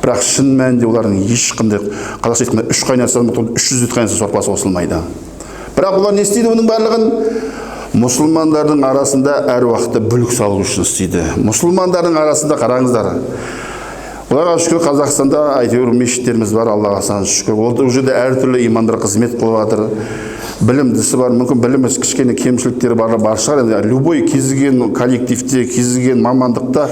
Бірақ шын мәнінде олардың ешқандай, қазақша айтқанда, үш қайнаса, 300 рет қайнаса сорпасы қосылмайды. Бірақ олар не істейді бұның барлығын? Мұсылмандардың арасында әр уақытта бүлік салу үшін істейді. Мұсылмандардың арасында қараңыздар. Құдайға шүкір, Қазақстанда әйтеуір мешіттеріміз бар, Аллаға сан шүкір. Ол жерде әртүрлі имандар қызмет қылып жатыр. Білімдісі бар, мүмкін білімі кішкене кемшіліктері бар, бар шығар. Енді любой кез келген коллективте, кез келген мамандықта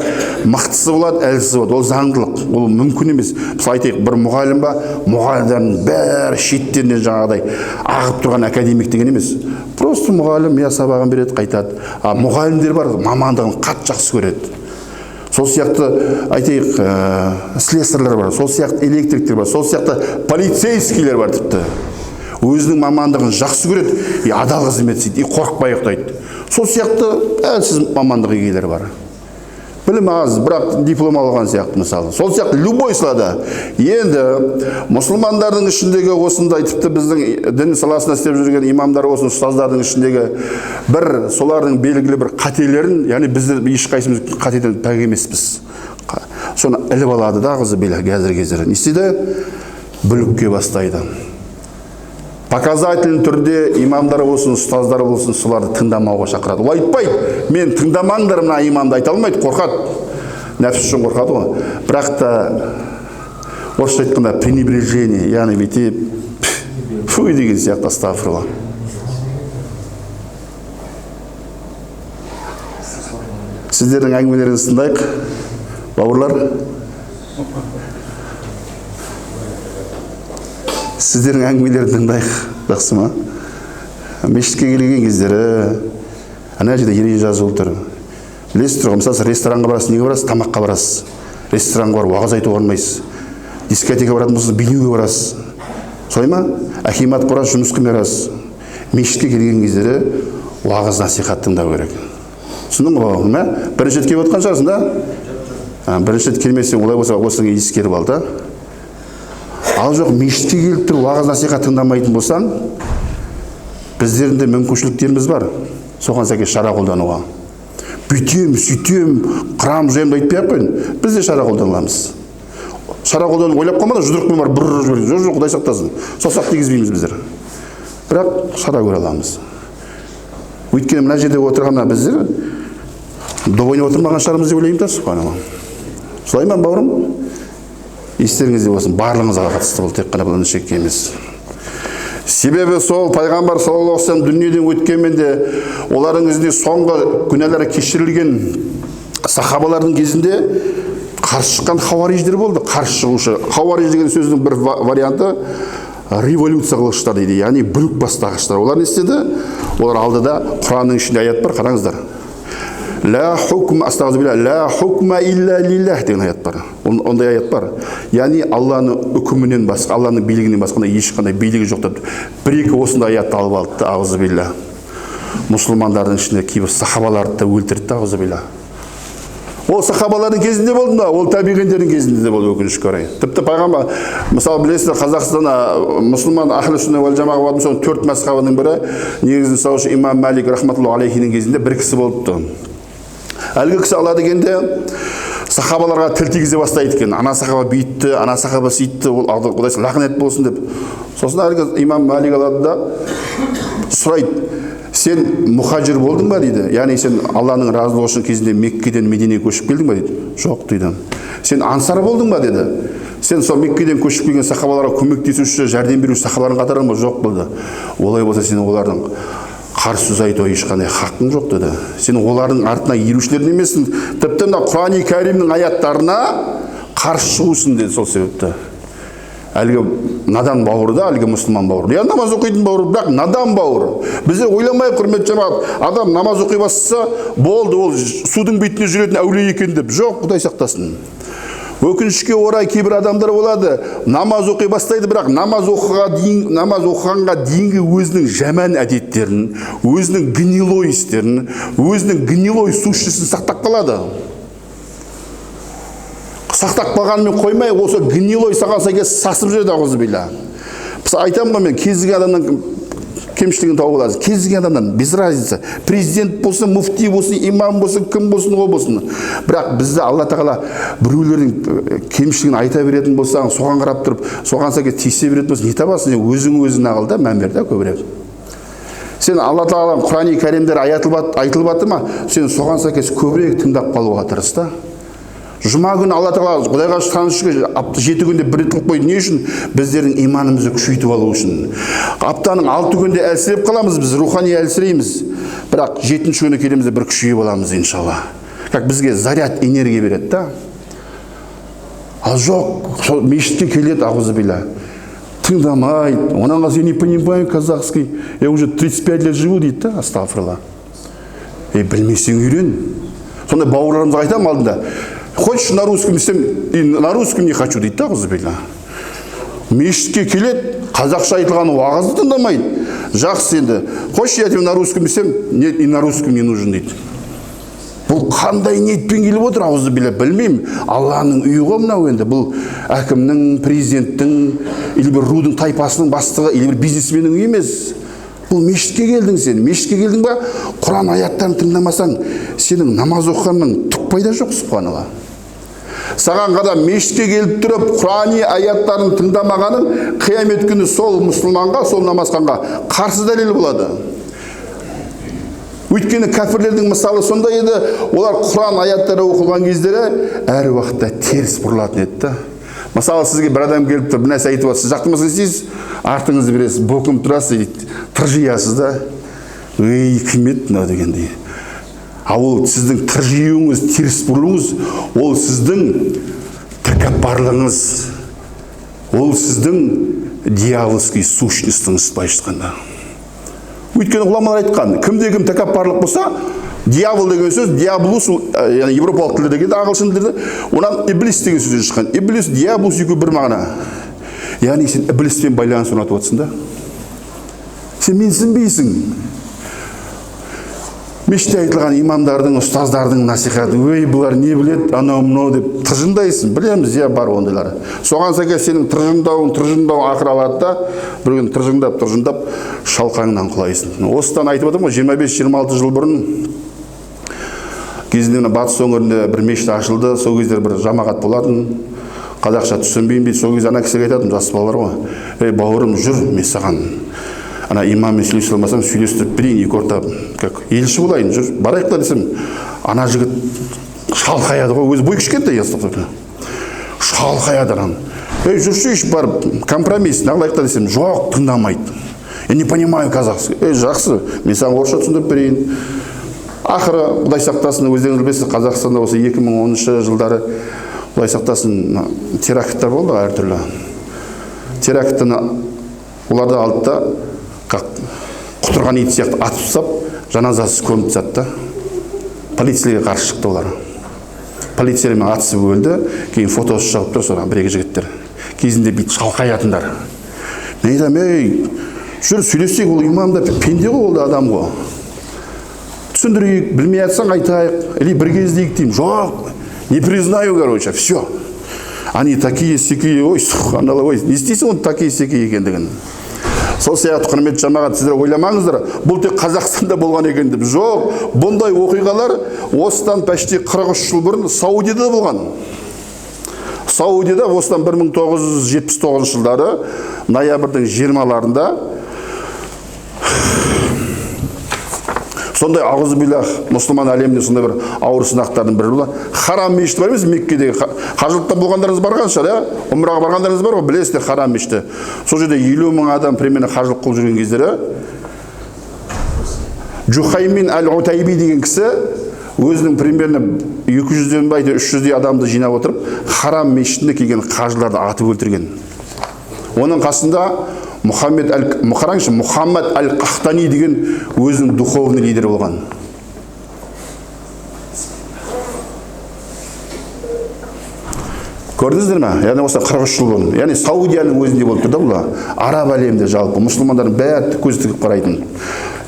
мықтысы болады, әлсізі болады. Ол заңдылық, ол мүмкін емес. Мысалы айтайық, бір мұғалім ба, мұғалімдердің бәрі шеттерінен жаңағыдай ағып тұрған академик деген емес. Просто мұғалім я сабағын береді, қайтады. А мұғалімдер бар, мамандығын қатты жақсы көреді. Сол сияқты айтайық, слесарьлар бар, сол сияқты электриктер бар, сол сияқты полицейскийлер бар тіпті. Өзінің мамандығын жақсы көреді, и адал қызмет істейді, и қорықпай ұйықтайды. Сол сияқты әлсіз мамандық иелері бар. Білім аз, бірақ диплом алған сияқты мысалы. Сол сияқты любой салада. Енді мұсылмандардың ішіндегі осындай тіпті біздің дін саласында істеп жүрген имамдар болсын, ұстаздардың ішіндегі бір солардың белгілі бір қателерін, яғни біздер ешқайсымыз қатеден пәк емеспіз. Соны іліп алады да ағызы била қазіргі кездері. Не істейді? Бүлікке бастайды. Показательный түрде имамдар болсын, ұстаздар болсын, соларды тыңдамауға шақырады. Ол айтпайды, мен тыңдамаңдар мына имамды айта алмайды, қорқады. Нәпсі үшін қорқады ғой. Бірақ та орысша айтқанда пренебрежение, яғни бүйтіп фу деген сияқты, астағфирулла. Сіздердің әңгімелеріңізді тыңдайық, бауырлар. Сіздердің әңгімелерді тыңдайық, жақсы ма? Мешітке келген кездері ана жерде ереже жазылып тұр. Білесіздер ғой, мысалы ресторанға барасыз, неге барасыз? Тамаққа барасыз. Ресторанға барып уағыз айтуға бармайсыз. Дискотекаға баратын болсаңыз, билеуге барасыз. Солай ма? Акиматқа барасыз, жұмысқа барасыз. Мешітке келген кездері уағыз насихат тыңдау керек. Түсіндің ғой, бауырым, ә? Бірінші рет келіп отқан шығарсың да? Бірінші рет келмесең, олай болса осыны ескеріп ал да. Ал жоқ, мешітке келіп тұрып уағыз насихат тыңдамайтын болсаң, біздердің де мүмкіншіліктеріміз бар соған сәйкес шара қолдануға. Бүйтем, сөйтем, қырам, жоям деп айтпай ақ қояйын. Біз де шара қолдана аламыз. Шара қолдану ойлап қалмады, жұдырықпен барып бір ұрып жібереді. Жоқ, жоқ, Құдай сақтасын. Саусақ тигізбейміз біздер. Бірақ шара көре аламыз. Өйткені мына жерде отырған біздер доп ойнап отырмаған шығармыз деп ойлаймын да, субханалла. Солай ма, бауырым? Естеріңізде болсын, барлығыңызға қатысты бұл, тек қана бұл інішекке емес. Себебі сол пайғамбар саллаллаху алейхи вассалам дүниеден өткенмен де олардың ізінде соңғы күнәлары кешірілген сахабалардың кезінде қарсы шыққан хауариждер болды. Қарсы шығушы. Хауариж деген сөздің бір варианты революция қылғыштар дейді, яғни бүлік бастағыштар. Олар не істеді? Олар алдыда Құранның ішінде аят бар, қараңыздар. Ла хукма, астағфирулла, ла хукма илля лиллах деген аят бар. Ондай аят бар. Яғни Алланың үкімінен басқа, Алланың билігінен басқа ешқандай билігі жоқ деп бір-екі осындай аятты алып алды да, аузубилля. Мұсылмандардың ішінде кейбір сахабаларды да өлтірді да, аузубилля. Ол сахабалардың кезінде болды ма? Ол табиғиндердің кезінде де болды, өкінішке орай. Тіпті пайғамбар, мысалы білесіздер, Қазақстанда мұсылман ахлі сүнна уәл жамаға болатын соң төрт мазхабының бірі, негізін салушы имам Малик рахматуллахи алейхінің кезінде бір кісі болыпты. Әлгі кісі ала дегенде сахабаларға тіл тигізе бастайды екен. Ана сахаба бүйтті, ана сахаба сөйтті, ол Құдай лағнет болсын деп. Сосын әлгі имам Малик алады да сұрайды: сен мұхажир болдың ба дейді. Яғни сен Алланың разылығы үшін кезінде Меккеден Мединеге көшіп келдің ба дейді. Жоқ дейді. Сен ансар болдың ба деді. Сен сол Меккеден көшіп келген сахабаларға көмектесуші, жәрдем беруші сахабалардың қатарында ба? Жоқ болды. Олай болса сен олардың қарсы сөз айтуға ешқандай хақың жоқ деді. Сен олардың артына ерушілерден емессің. Тіпті мына Құрани Кәрімнің аяттарына қарсы шығусың деді сол себепті. Әлгі надан бауыр да, әлгі мұсылман бауыр. Я намаз оқитын бауыр, бірақ надан бауыр. Біздер ойламайық, құрметті жамағат, адам намаз оқи бастаса, болды, ол судың бетінде жүретін әулие екен деп. Жоқ, Құдай сақтасын. Өкінішке орай кейбір адамдар болады, намаз оқи бастайды, бірақ намаз оқығанға дейінгі өзінің жаман әдеттерін, өзінің гнилой істерін, өзінің гнилой сущностін сақтап қалады. Сақтап қалғанымен қоймай, осы гнилой саған сәйкес сасып жүреді, аузубилля. Мысалы айтамын ғой мен, кез келген адамнан Кемшілігін тауып аласың. Кез келген адамнан, без разницы. Президент болсын, муфти болсын, имам болсын, кім болсын, о болсын. Бірақ бізді Алла Тағала біреулердің кемшілігін айта беретін болсаң, соған қарап тұрып, соған сәйкес тиісе беретін болсаң, не табасың? Өзің өзің ағыл да, мән бер да көбірек. Сен Алла Тағаланың Құрани кәрімдері айтылып жатыр ма, сен соған сәйкес көбірек тыңдап қалуға тырыс та. Жұма күні Алла Тағала Құдайға шүкір 7 күнде бір рет қылып қойды. Не үшін? Біздердің иманымызды күшейтіп алу үшін. Аптаның 6 күнде әлсіреп қаламыз, біз рухани әлсірейміз. Бірақ 7-ші күні келеміз де бір күшейіп аламыз иншалла. Как бізге заряд энергия береді да. Ал жоқ, сол мешітке келеді, аузубилля. Тыңдамайды. Онан қалса, я не понимаю казахский. Я уже 35 лет живу дейді да, астағфирулла. Білмесең үйрен. Сондай бауырларымызға айтамын алдында. Хочешь на русском десем, и на русском не хочу дейді да, аузубилля. Мешітке келеді, қазақша айтылған уағызды тыңдамайды. Жақсы енді. Хочешь я тебе на русском десем, нет, и на русском не нужен дейді. Бұл қандай ниетпен келіп отыр, аузубилля, білмеймін. Алланың үйі ғой мынау енді. Бұл әкімнің, президенттің, или бір рудың тайпасының бастығы, или бір бизнесменнің үйі емес. Бұл мешітке келдің сен. Мешітке келдің ба, Құран аяттарын тыңдамасаң, сенің намаз оқығанның түк пайда жоқ, субханалла. Саған қада мешітке келіп тұрып, Құрани аяттарын тыңдамағаның қиямет күні сол мұсылманға, сол намазханға қарсы дәлел болады. Өйткені кәпірлердің мысалы сондай еді, олар Құран аяттары оқылған кездері әр уақытта теріс бұрылатын еді да. Мысалы, сізге бір адам келіп тұр, бір нәрсе айтып жатыр, сіз жақтырмаса істейсіз, артыңызды бересіз, бөкініп тұрасыз, тыржиясыз да. Ей, кім еді мынау дегендей. Ал ол сіздің тыржиюыңыз, теріс бұрылуыңыз, ол сіздің тәкаппарлығыңыз, ол сіздің дьявольский сущностіңіз, былайша айтқанда. Өйткені ғұламалар айтқан, кімде кім тәкаппарлық болса, дьявол деген сөз, диаблус, яғни европалық тілде келді, ағылшын тілде, онан иблис деген сөзден шыққан. Иблис, диаблус екеуі бір мағына. Яғни сен иблиспен байланыс орнатып отырсың да. Сен менсінбейсің. Мешітте айтылған имамдардың, ұстаздардың насихаты, өй, бұлар не біледі, анау мынау деп тыржыңдайсың. Білеміз, иә, бар ондайлар. Соған сәйкес сенің тыржыңдауың, тыржыңдауың ақыры алады да, бір күні тыржыңдап, тыржыңдап шалқаңнан құлайсың. Осыдан айтып отырмын ғой, 25-26 жыл бұрын кезінде мына батыс өңірінде бір мешіт ашылды, сол кездері бір жамағат болатын, қазақша түсінбеймін дейді. Сол кезде ана кісіге айтатынмын, жас балалар ғой, ей, бауырым, жүр, мен саған ана имаммен сөйлесе алмасам, сөйлестіріп берейін, екі орта, как елші болайын, жүр, барайық та десем, ана жігіт шалқаяды ғой, өзі бойы кішкентай, шалқаяды ананы. Ей, жүрсейші, барып компромисс нағылайық та десем, жоқ, тыңдамайды. Я не понимаю казахский. Ей, жақсы, мен саған орысша түсіндіріп берейін. Ақыры, Құдай сақтасын, өздеріңіз білесіз, Қазақстанда осы 2010 жылдары, Құдай сақтасын, теракттар болды әртүрлі. Терактіні оларды алды да, құтырған ит сияқты атып тастап, жаназасыз көміп тастады да. Полицейлерге қарсы шықты олар. Полицейлермен атысып өлді, кейін фотосы шығып тұр содан бір екі жігіттер. Кезінде бүйтіп шалқаятындар. Мен айтамын, ей, жүр сөйлесейік, ол имам да пенде ғой, ол да адам ғой. Түсіндірейік, білмей жатсаң айтайық, или бірге іздейік деймін. Жоқ, не признаю, короче, все. Они такие-сякие, ой, субханалла, ой, не істейсің оны такие-сякие екендігін. Сол сияқты, құрметті жамағат, сіздер ойламаңыздар, бұл тек Қазақстанда болған екен деп. Жоқ, бұндай оқиғалар осыдан почти 43 жыл бұрын Саудияда болған. Саудияда осыдан 1979 жылдары ноябрьдің 20-ларында сондай аузубиллах мұсылман әлемінде сондай бір ауыр сынақтардың бірі болды. Харам мешіті бар емес, Меккедегі қажылықта болғандарыңыз барған шығар, иә? Умраға барғандарыңыз бар ғой, білесіздер харам мешіті. Сол жерде 50 мың адам примерно қажылық қылып жүрген кездері Жухаймин әл-Утайби деген кісі өзінің примерно 200-ден ба, әйтеуір 300-дей адамды жинап отырып, харам мешітіне келген қажыларды атып өлтірген. Оның қасында Мұхаммед әл-Қахтани деген өзінің духовный лидері болған. Көрдіңіздер ме? Яғни осы 43 жыл бұрын. Яғни Саудияның өзінде болып тұр да бұл. Араб әлемінде жалпы мұсылмандардың бәрі көз тігіп қарайтын.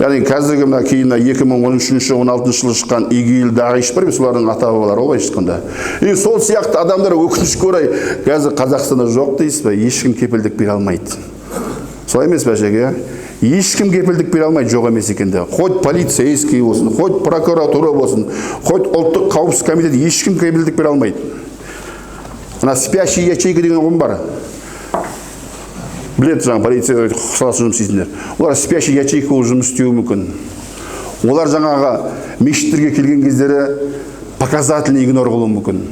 Яғни қазіргі мына кейін 2013-16 жылы шыққан ИГИЛ, Даиш бар емес, солардың ата-бабалары ғой былайша айтқанда. И сол сияқты адамдар өкінішке орай қазір Қазақстанда жоқ дейсіз бе? Ешкім кепілдік бере алмайды. Солай емес пе, әжеке? Ешкім кепілдік бере алмайды жоқ емес екенде. Хоть полицейский болсын, хоть прокуратура болсын, хоть ұлттық қауіпсіздік комитеті, ешкім кепілдік бере алмайды. Мына спящий ячейка деген ұғым бар. Біледі, жаңағы полиция саласында жұмыс істейтіндер. Олар спящий ячейка болып жұмыс істеуі мүмкін. Олар жаңағы мешіттерге келген кездері показательный игнор қылуы мүмкін.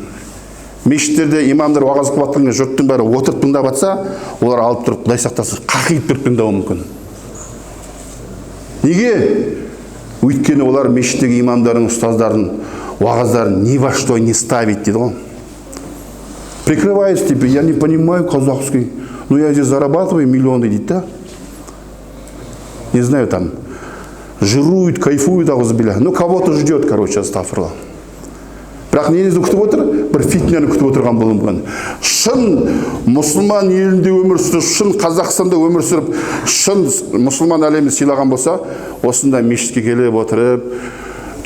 Мешіттерде имамдар уағыз қылып жатқан кезде жұрттың бәрі отырып тыңдап жатса, олар алып тұрып, құдай сақтасын, қақиып тұрып тыңдауы мүмкін. Неге? Өйткені олар мешіттегі имамдардың, ұстаздардың уағыздарын ни во что не ставить дейді ғой. Прикрывается, типа, я не понимаю казахский, но я здесь зарабатываю миллионы дейді да. Не знаю, там, жирует, кайфует, аузубилля. Ну, кого-то ждет, короче, астафырла. Бірақ нені күтіп отыр? Бір фитнені күтіп отырған болуы мүмкін. Шын мұсылман елінде өмір сүріп, шын Қазақстанда өмір сүріп, шын мұсылман әлемін сыйлаған болса, осында мешітке келіп отырып,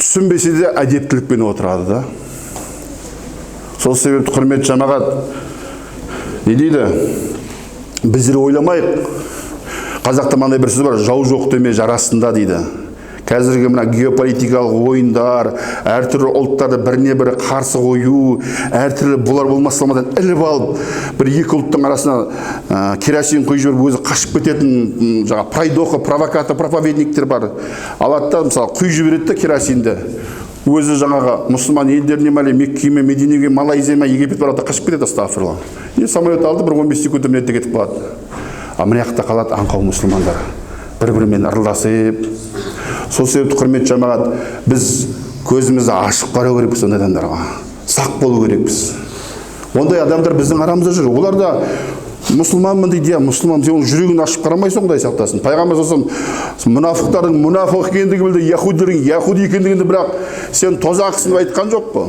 түсінбесе де әдептілікпен отырады да. Сол себепті, құрметті жамағат, не дейді? Біздер ойламайық. Қазақта мынандай бір сөз бар: жау жоқ деме, жарасында дейді. Қазіргі мына геополитикалық ойындар, әртүрлі ұлттарды біріне бірі қарсы қою, әртүрлі болар болмас салмадан іліп алып, бір екі ұлттың арасына керосин құйып жіберіп, өзі қашып кететін жаңағы пройдоха, провокатор, проповедниктер бар. Алады да, мысалы, құйып жібереді да керосинді. Өзі жаңағы мұсылман елдеріне ме, Мекке ме, Мединеге, Малайзия ма, Египет барады да қашып кетеді, астағфирулла. И самолет алды, бір 15 секундта мінеді де кетіп қалады. А мына жақта қалады аңқау мұсылмандар бір бірімен ырылдасып. Сол себепті, құрметті жамағат, біз көзімізді ашып қарау керекпіз ондай адамдарға, сақ болу керекпіз. Ондай адамдар біздің арамызда жүр. Олар да мұсылманмын дейді, иә, мұсылман. Сен оның жүрегін ашып қарамайсың, құдай сақтасын. Пайғамбар саллаллаху алейхи мұнафықтардың мұнафық екендігін білді, яхудилердің яхуди екендігін, бірақ сен тозақсың деп айтқан жоқ қой.